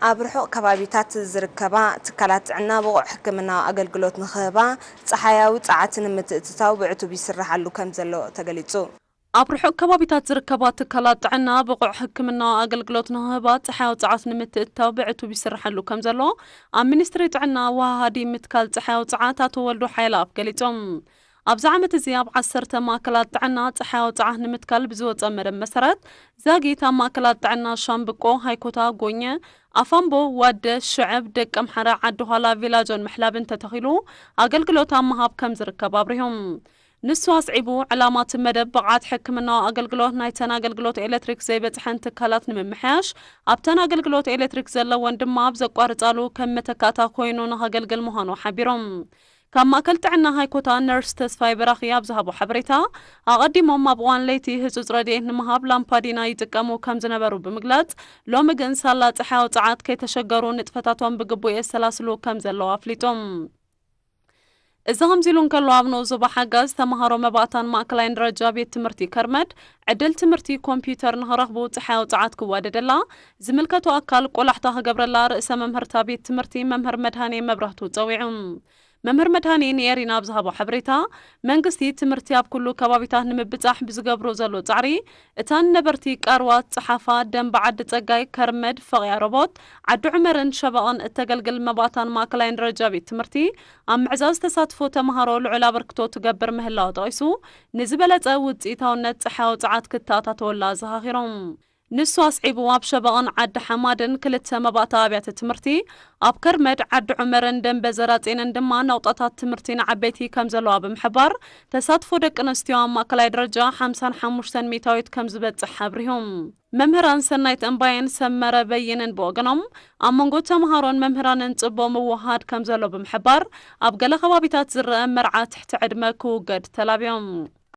ኣብ ርሑቕ ከባቢታት ዝርከባ ትካላት ጥዕና ብቑዕ ሕክምናዊ ኣገልግሎት ንኽህባ ጸሓያዊ ጸዓት ንምትእትታው ብዕቱብ ይስራሓሉ ከም ዘሎ ተገሊጹ። ኣብ ርሑቕ ከባቢታት ዝርከባ ትካላት ጥዕና ብቑዕ ሕክምናዊ ኣገልግሎት ንኽህባ ጸሓያዊ ጸዓት ንምትእትታው ብዕቱብ ይስራሓሉ ከም ዘሎ ኣብ ሚኒስትሪ ጥዕና ወሃሃዲ ምትካል ጸሓያዊ ጸዓት ኣቶ ወልዱ ሓይለኣብ ገሊጾም። ኣብዚ ዓመት እዚ ኣብ ዓሰርተ ማእከላት ጥዕና ጸሓያዊ ጸዓት ንምትካል ብዝወጸ መደብ መሰረት፣ ዛጊት ኣብ ማእከላት ጥዕና ሻምብቆ፣ ሃይኮታ፣ ጎኘ፣ ኣፋምቦ፣ ዋደ፣ ሽዕብ፣ ደቀምሓረ፣ ዓዲ ኋላ፣ ቪላጆን ምሕላብን ተተኺሉ ኣገልግሎት ኣብ ምሃብ ከም ዝርከብ ኣብሪሆም። ንሱ ኣስዒቡ፣ ዕላማ እቲ መደብ ብቕዓት ሕክምናዊ ኣገልግሎት ናይተን ኣገልግሎት ኤሌክትሪክ ዘይበጽሐን ትካላት ንምምሕያሽ፣ ኣብተን ኣገልግሎት ኤሌክትሪክ ዘለወን ድማ ኣብ ዘቋርጻሉ ከም መተካእታ ኮይኑ ንኸገልግል ምዃኑ ሓቢሮም። ካብ ማእከል ጥዕና ሃይኮታ ነርስ ተስፋይ በራኺ ኣብ ዝሃቦ ሓበሬታ፣ ኣቐዲሞም ኣብ እዋን ለይቲ ህጹጽ ረድኤት ንምሃብ ላምፓዲና ይጥቀሙ ከም ዝነበሩ ብምግላጽ፣ ሎሚ ግን ሳላ ጸሓያዊ ጸዓት ከይተሸገሩ ንጥፈታቶም ብግቡእ የሰላስሉ ከም ዘለዉ ኣፍሊጦም። እዚ ከምዚ ኢሉ እንከሎ፣ ኣብ ንኡስ ዞባ ሓጋዝ ተመሃሮ መባእታን ማእከላይን ደረጃ ቤት ትምህርቲ ከርመድ ዕድል ትምህርቲ ኮምፒውተር ንኽረኽቡ ጸሓያዊ ጸዓት ክዋደደላ ዝምልከቶ ኣካል ቆላሕታ ክገብረላ ርእሰ መምህርታ ቤት ትምህርቲ መምህር መድሃኔ መብራህቱ ጸዊዑ። መምህር መድሃኔ ንኤሪና ኣብ ዝሃቦ ሓበሬታ፣ መንግስቲ ትምህርቲ ኣብ ኩሉ ከባቢታት ንምብጻሕ ብዝገብሮ ዘሎ ጻዕሪ፣ እታ ንነበርቲ ቃርዋት፣ ጸሓፋ፣ ደንበ ዓዲ ጸጋይ፣ ከርመድ፣ ፈቕያ ሮቦት፣ ዓዲ ዑመርን ሸበቕን እተገልግል መባእታን ማእከላይን ደረጃ ቤት ትምህርቲ፣ ኣብ ምዕዛዝ ተሳትፎ ተመሃሮ ልዑል ኣበርክቶ ትገብር ምህላዋ ጠቒሱ፣ ንዝበለጸ ውጽኢታውነት ጸሓያዊ ጸዓት ክተኣታተወላ ኣዘኻኺሮም። ንሱ ኣስዒቡ፣ ኣብ ሸበቕን ዓዲ ሓማድን ክልተ መባእታ ኣብያተ ትምህርቲ፣ ኣብ ከርመድ፣ ዓዲ ዑመርን ደንበ ዘራጼንን ድማ ነቑጣታት ትምህርቲ ንዓበይቲ ከም ዘለዋ ብምሕባር፣ ተሳትፎ ደቂ ኣንስትዮ ኣብ ማእከላይ ደረጃ ሓምሳን ሓሙሽተን ሚእታዊት ከም ዝበጽሕ ኣብሪሆም። መምህራን ሰናይት እምባየን ሰመረ በይንን ብወገኖም፣ ኣብ መንጎ ተምሃሮን መምህራንን ጽቡቕ ምውህሃድ ከም ዘሎ ብምሕባር፣ ኣብ ገለ ከባቢታት ዝረአ መርዓ ትሕቲ ዕድመ ክውገድ ተላብዮም።